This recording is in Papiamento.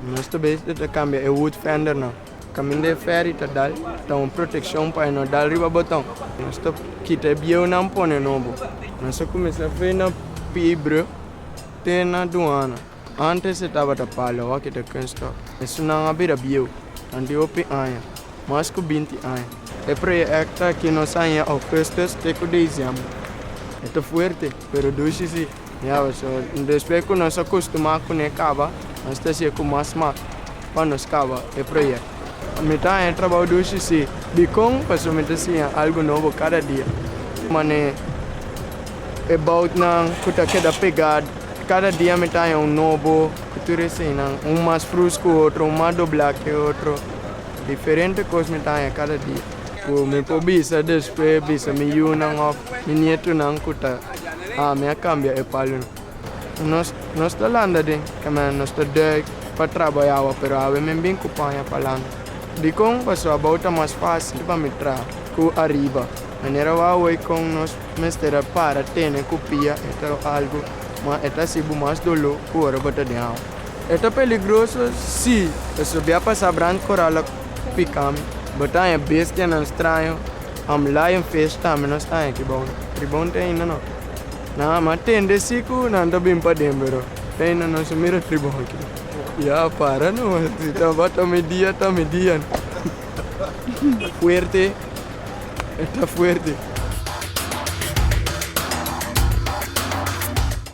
Nos ta bezig ta kambia e wood fendernan. Kaminda e ferry ta dal ta un protekshon pa e no dal riba boton. Nos ta kita e bieunan pone nobo. Nos a kuminsá fe na Piebrug te na Duana. Antes e tabata palo, awor ta kunststof. Esunnan a bira bieu, nan tin hopi aña, mas ku 20 aña. E proyekto aki nos a haña ougùstùs te ku desèmber. E ta fuerte, pero dushi si. Ya, so despues ku nos a kustumá kuné kaba, nos ta hasié ku mas smak pa nos kaba e proyekto. Mi ta haña trabou dushi si. Dikon? Pasobra mi ta siña algu nobo kada dia. Manera e boutnan ku ta keda pegá, kada dia mi ta haña un nobo ku tur eseinan, un mas frus ku otro, un mas doblá ku e otro. Diferente kos mi ta haña kada dia. Ku mi por bisa despues, bisa mi yunan òf mi nietunan ku ta ami a kambia e palunan. Nos nos ta landa den kaminda nos ta dùik pa traba e awa, pero awe mi bin ku paña pa landa. Dikon? Pasobra abou ta mas fásil pa mi traha ku ariba. Manera wou kon nos mester a para tene ku pia e ta algu ma e ta hasi bo mas doló ku ora bo ta den awa. E ta peligroso? Sí, pasobra bia pasá brand koral a pika mi. Bo ta haña bestianan straño, lionfish tambe nos ta haña aki bou. Tribon ta ainda no. Nan a tende si ku nan ta bin paden pero te ainda no sa mira tribon aki. Ya para no, si tabata mi dia ta mi dia. Fuerte, e ta fuerte.